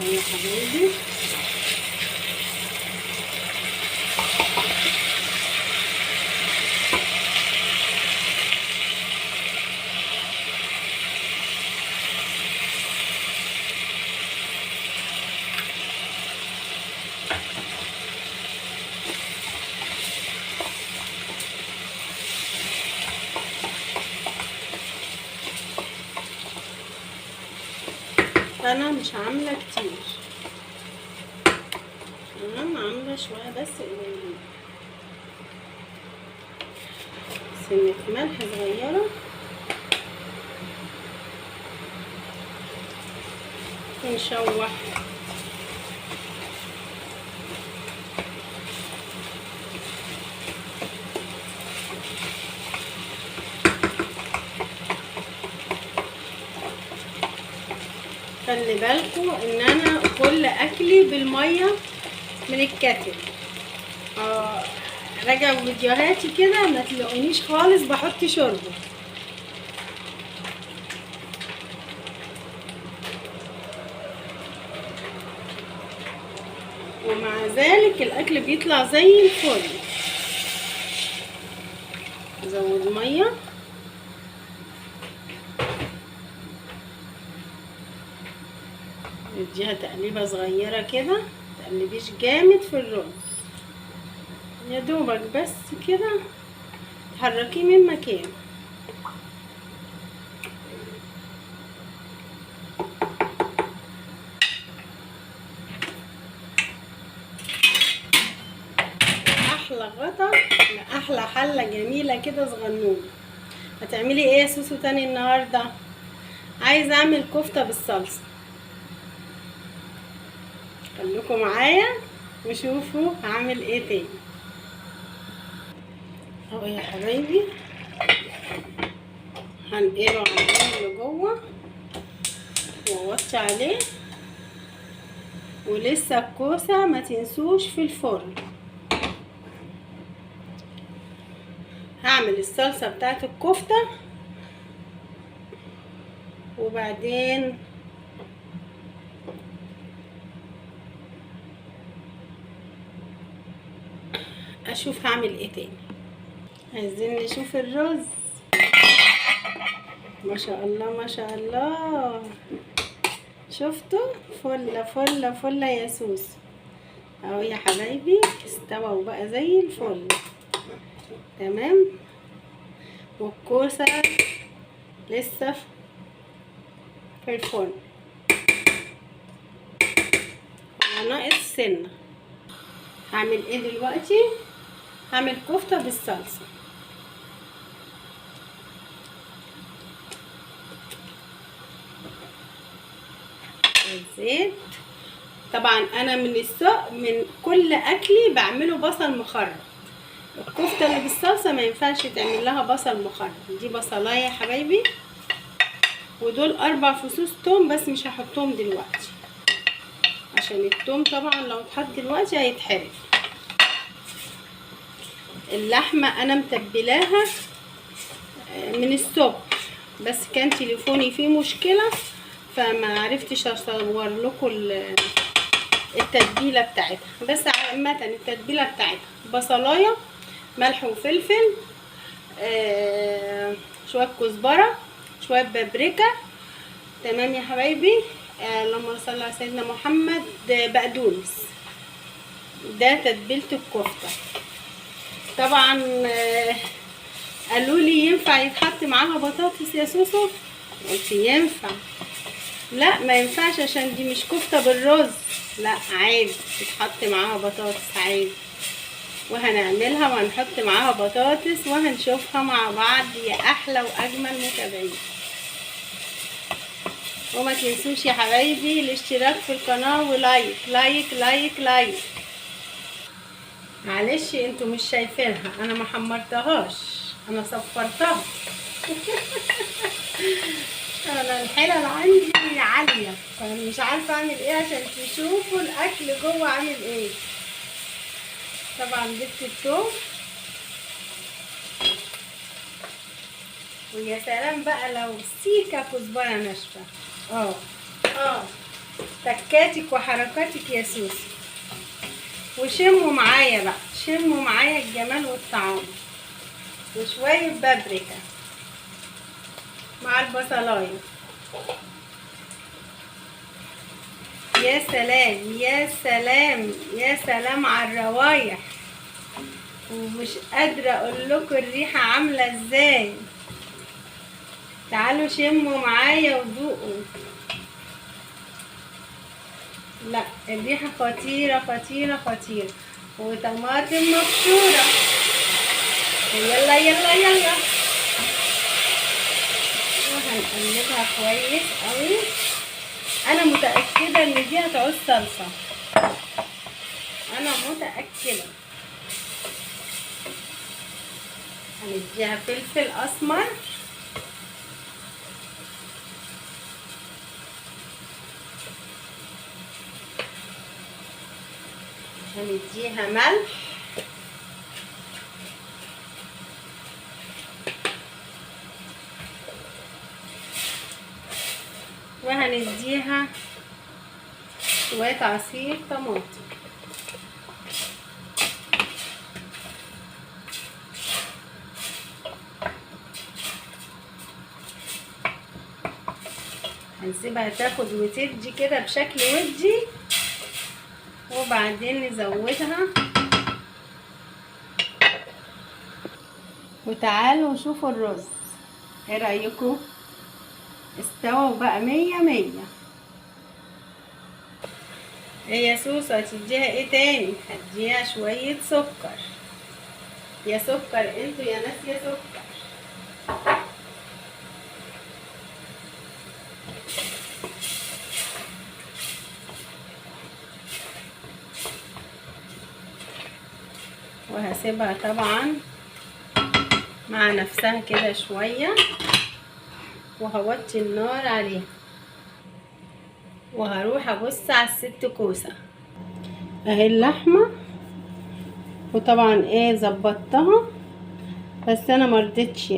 يا حبايبي انا مش عامله كتير، تمام، عامله شوية بس قليلين، سنة ملح صغيرة، ونشوح. خلي بالكم ان انا كل اكلي بالمية من الكاتل. راجعوا فيديوهاتي كده ما تلاقونيش خالص بحط شوربة. ومع ذلك الاكل بيطلع زي الفل. زود مية، نديها تقليبه صغيرة كده، متقلبيش جامد في الرز، يا دوبك بس كده تحركيه من مكانه. احلى غطا لاحلى حله جميلة كده صغنونه. هتعملي ايه يا سوسو تاني النهارده؟ عايزه اعمل كفته بالصلصه. خليكم معايا وشوفوا هعمل ايه تاني. اهو يا حبايبي هنقله على اللي جوه واوطي عليه. ولسه الكوسه ما تنسوش في الفرن. هعمل الصلصه بتاعت الكفتة وبعدين اشوف هعمل ايه تاني. عايزين نشوف الرز، ما شاء الله ما شاء الله، شفتوا؟ فله فله فله يا سوس. اهو يا حبايبي استوى وبقى زي الفل، تمام. والكوسه لسه في الفرن، ناقص سنة. هعمل ايه دلوقتي؟ هعمل كفته بالصلصه. الزيت طبعا انا من السوق من كل اكلي بعمله بصل مخرط. الكفتة اللي بالصلصه ما ينفعش تعمل لها بصل مخرط. دي بصلايه يا حبايبي، ودول 4 فصوص توم، بس مش هحطهم دلوقتي عشان التوم طبعا لو اتحط دلوقتي هيتحرق. اللحمة انا متبلاها من الصبح، بس كان تليفوني فيه مشكلة فما عرفتش اصور لكم التتبيله بتاعتها. بس عامة التتبيله بتاعتها بصلايه، ملح وفلفل، شوية كزبره، شوية بابريكا، تمام يا حبايبي. اللهم صل على سيدنا محمد. بقدونس. ده تتبيله الكفتة. طبعا قالوا لي ينفع يتحط معاها بطاطس يا سوسو؟ قلت ينفع. لا ما ينفعش عشان دي مش كفته بالرز. لا عادي يتحط معاها بطاطس عادي، وهنعملها وهنحط معاها بطاطس وهنشوفها مع بعض يا احلى واجمل متابعين. وما تنسوش يا حبايبي الاشتراك في القناة و like like like like. معلش انتوا مش شايفينها، انا ما حمرتهاش، انا صفرتها. انا الحلل عندي عالية فانا مش عارفه اعمل ايه عشان تشوفوا الاكل جوه عامل ايه. طبعا جبت التوم، ويا سلام بقى لو سيكه كزبره ناشفة. تكاتك وحركاتك يا سوسو. وشموا معايا بقى، شموا معايا الجمال والطعام. وشوية بابريكا مع البصلاية. يا سلام يا سلام يا سلام على الروايح، ومش قادرة اقول لكم الريحة عاملة ازاي. تعالوا شموا معايا وذوقوا. لا الريحة خطيرة خطيرة خطيرة. وطماطم مبشورة. يلا يلا يلا، وهنقلبها كويس قوي. انا متأكدة ان دي هتعوز صلصة، انا متأكدة. هنديها فلفل اسمر، هنديها ملح، وهنديها شوية عصير طماطم. هنسيبها تاخد وتدي كده بشكل ودي، وبعدين نزودها. وتعالوا شوفوا الرز، ايه رأيكم؟ استوى وبقى مية مية. ايه يا سوسو هتديها ايه تاني؟ هديها شوية سكر. يا سكر انتوا يا ناس يا سكر. وهسيبها طبعا مع نفسها كده شوية، وهوطي النار عليها، وهروح ابص على الست كوسة. اهي اللحمة، وطبعا ايه ظبطتها، بس انا مرضتش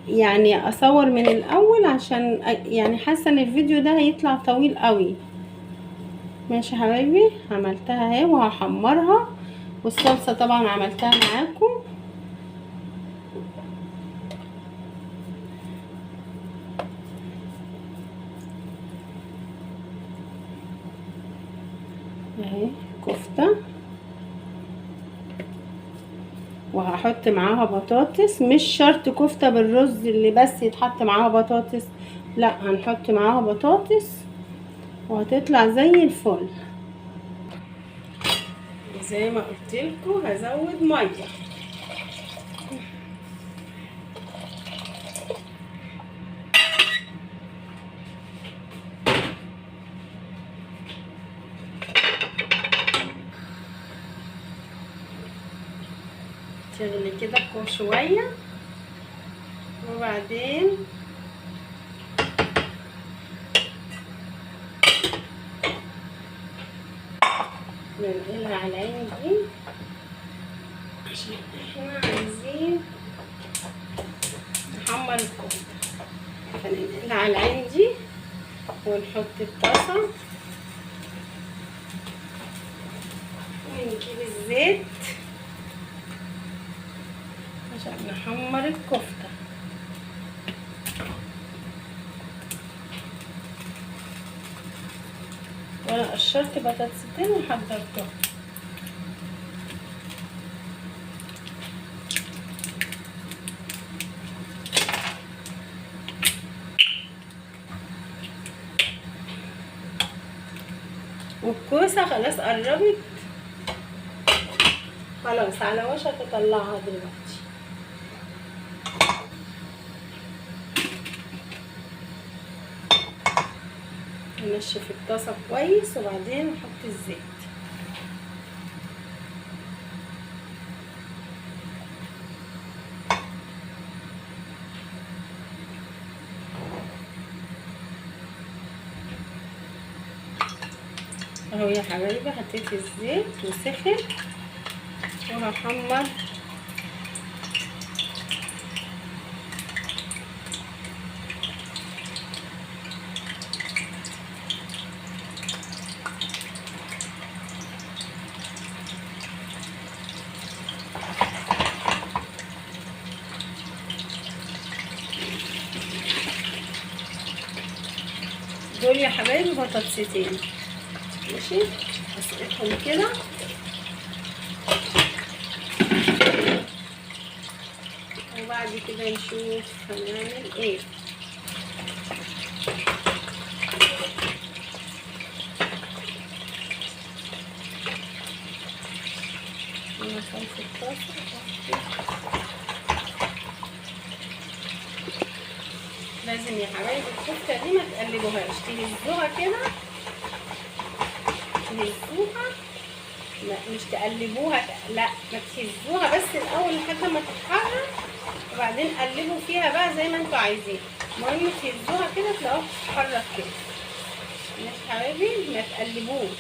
يعني اصور من الاول، عشان يعني حاسة ان الفيديو ده هيطلع طويل قوي. ماشي يا حبايبي، عملتها اهي وهحمرها، والصلصة طبعا عملتها معاكم. اهي كفتة، وهحط معاها بطاطس. مش شرط كفتة بالرز اللي بس يتحط معاها بطاطس، لا هنحط معاها بطاطس وهتطلع زي الفل. زي ما قلت لكم هزود مية. تغلي كده شوية، وبعدين ننقلها على العين دي، عشان احنا عايزين نحمر الكفتة. فننقلها على العين دي ونحط الطاسة ونجيب الزيت عشان نحمر الكفتة. وانا قشرت بطاطستين وحضرتهم. والكوسة خلاص قربت، خلاص على وشك اطلعها دلوقتي. ننشف الطاسة كويس وبعدين نحط الزيت. اهو يا حبايبي حطيت الزيت وسخن، وهحمر دول يا حبايبي بطاطستين. ماشي، اسقطهم كده. وبعد كده نشوف هنعمل ايه. لازم يا حبايبي الكفتة دي ما تقلبوهاش، تهزوها كده، تهزوها، لا مش تقلبوها، لا ما تهزوها بس الاول لحد ما تتحرك، وبعدين قلبوا فيها بقى زي ما انتوا عايزين. المهم تهزوها كده تلاقوها بتتحرك كده. ماشي يا حبايبي، ما تقلبوش.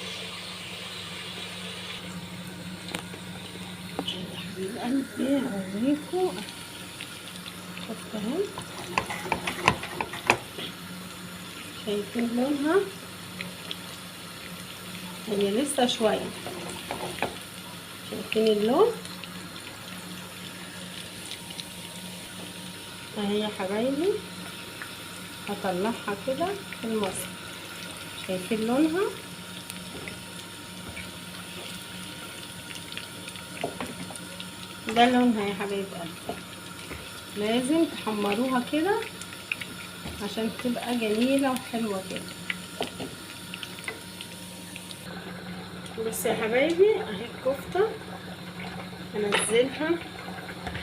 حبيب قلبي هوريكوا الكفتة اهي، شايفين لونها؟ هي لسه شوية، شايفين اللون؟ اهي يا حبايبي هطلعها كده في المصفى، شايفين لونها؟ ده لونها يا حبايب قلبي. لازم تحمروها كده عشان تبقى جميلة وحلوة كده. بس يا حبايبي اهي الكفتة هنزلها.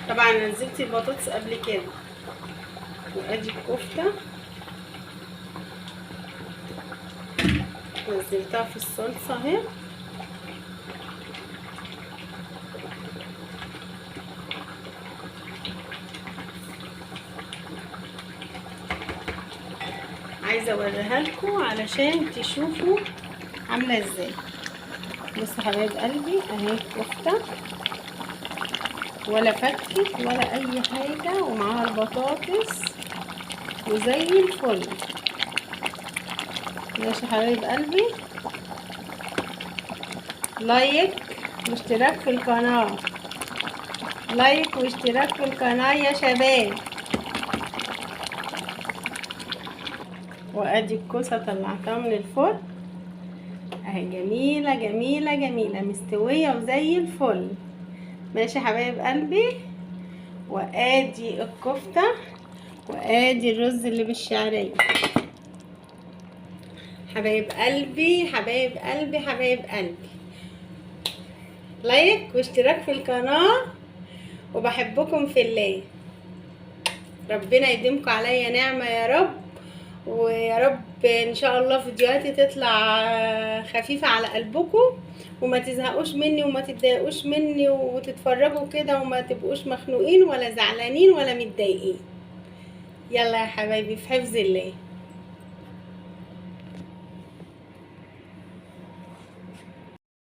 طبعا نزلت البطاطس قبل كده، وادي الكفتة نزلتها في الصلصة اهي. عايزه اوريها لكم علشان تشوفوا عامله ازاي. بصوا حبايب قلبي اهي الكفتة، ولا فكت ولا اي حاجة، ومعاها البطاطس وزي الفل. ماشي حبايب قلبي، like واشتراك في القناة، like واشتراك في القناة يا شباب. وادي الكوسه طلعتها من الفرن اهي، جميلة جميلة جميلة، مستوية وزي الفل. ماشي حبايب قلبي، وادي الكفتة، وادي الرز اللي بالشعريه. حبايب قلبي حبايب قلبي حبايب قلبي، like واشتراك في القناة، وبحبكم في الله. ربنا يديمكم عليا نعمه يا رب، ويا رب ان شاء الله فيديوهاتي تطلع خفيفة على قلبكم، وما تزهقوش مني وما تتضايقوش مني، وتتفرجوا كده وما تبقوش مخنوقين ولا زعلانين ولا متضايقين. يلا يا حبايبي، في حفظ الله.